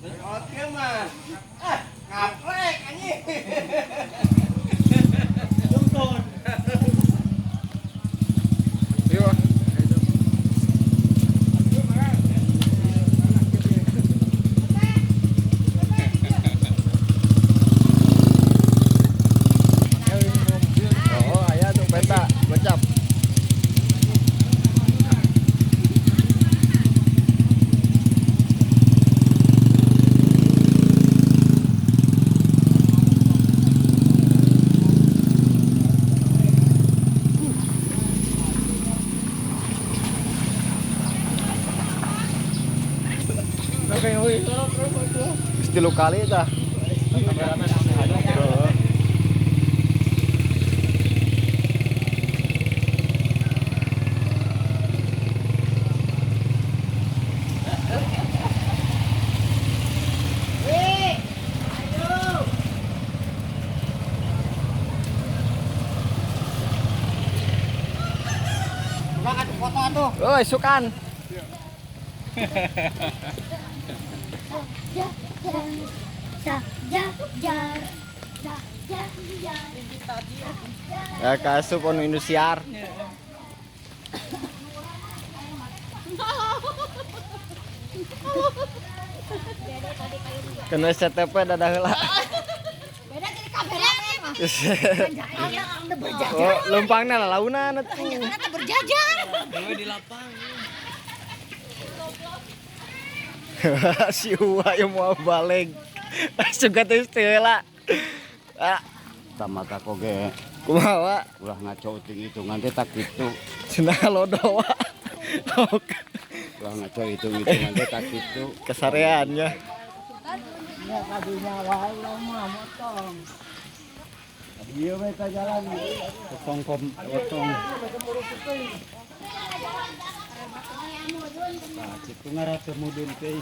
Oke mah. Ah, ngaplek anjing. Jungkon. Yuk. Oh, aya tuh peta, gocap. Geus tilu kali tah. Foto atuh. Oi, sukan. Ya kasup anu Indosiar. Kena SCTV dadah heula. Beda jadi kameramen mah. Oh, leumpangna lalaunan atuh. Ternyata berjajar. Di lapang. Si Uwa yang mau balik. Suka teh heula. Ah, Tamata koge kumaha wa? Ulah ngaco uting hitungan teh tak kitu. Cenah lodo wa. Oke. Ulah ngaco hitung-hitungan teh tak kitu. Kesareannya. Ya kadunya wae ulah mah motong. Ieu we ka jalan. Potong kom potong. Nah, kitu ngaran mudun teh.